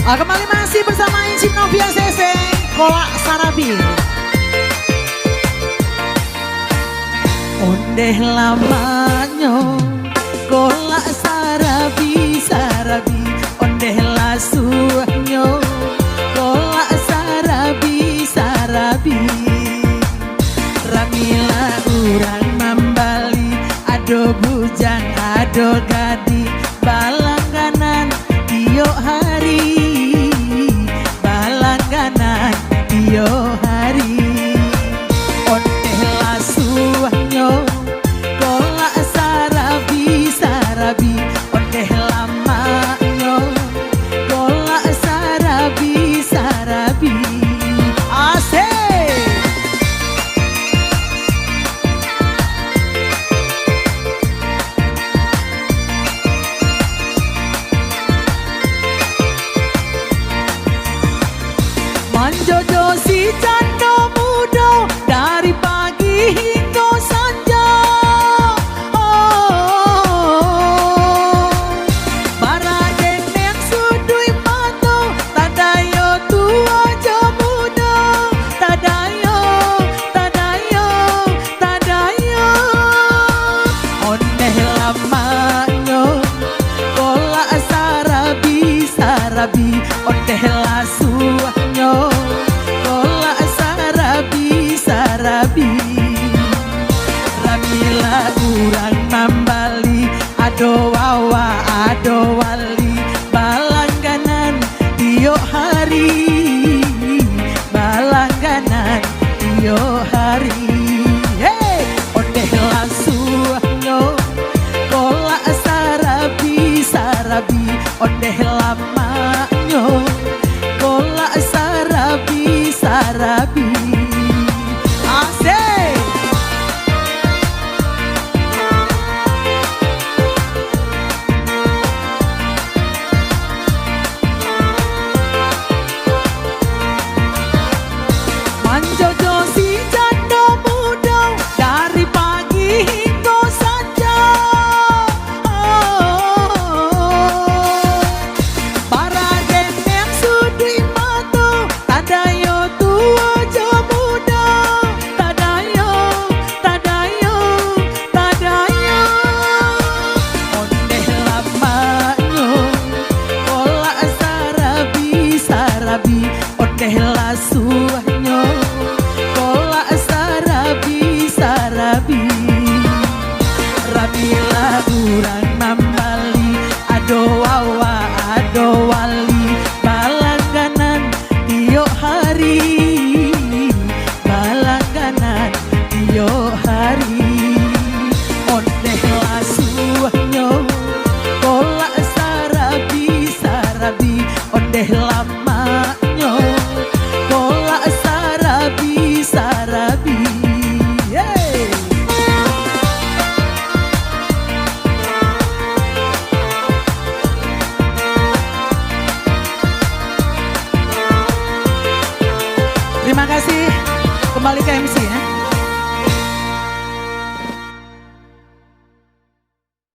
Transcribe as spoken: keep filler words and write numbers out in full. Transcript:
Ah, kembali masih bersama Inci Novia Sese, Kolak Sarabi. Ondeh lamaknyo, kolak sarabi, sarabi. Ondeh lasuahnyo, kolak sarabi, sarabi. Ramilah urang mambali, ado bujang, ado gadih, balangganan tiok hari, balangganan tiok hari. Ondeh lasuahnyo, kolak sarabi, sarabi. Ondeh lamaknyo, kolak sarabi, sarabi. Asik. Manjojo si jando mudo dari pagi hinggo sanja. Oh, baradeneng suduik mato, tadayo tuo jo mudo, tadayo, tadayo, tadayo. Ondeh lamaknyo, kolak sarabi, sarabi. Ondeh lasuahnyo, kolak sarabi, sarabi. Ramilah urang mambali, ado wawa, ado wali, balangganan tiok hari, balangganan tiok hari. Hei! Ondeh lasuahnyo, kolak sarabi, sarabi. Ondeh lamaknyo, kolak sarabi, sarabi. Asik. Manjojo si jando mudo dari pagi hinggo sanja. Oh, baradeneng suduik mato, tadayo tuo jo mudo, tadayo, tadayo, tadayo. Ondeh lamaknyo, kolak sarabi, sarabi. Ondeh lasuahnyo, kolak sarabi, sarabi. Ramilah urang mambali, ado wawa, ado wali, balangganan tiok hari, balangganan tiok hari. Ondeh lasuahnyo, kolak sarabi, sarabi. Ondeh lamaknyo, kolak sarabi, sarabi. Yeay. Terima kasih. Kembali ke M C.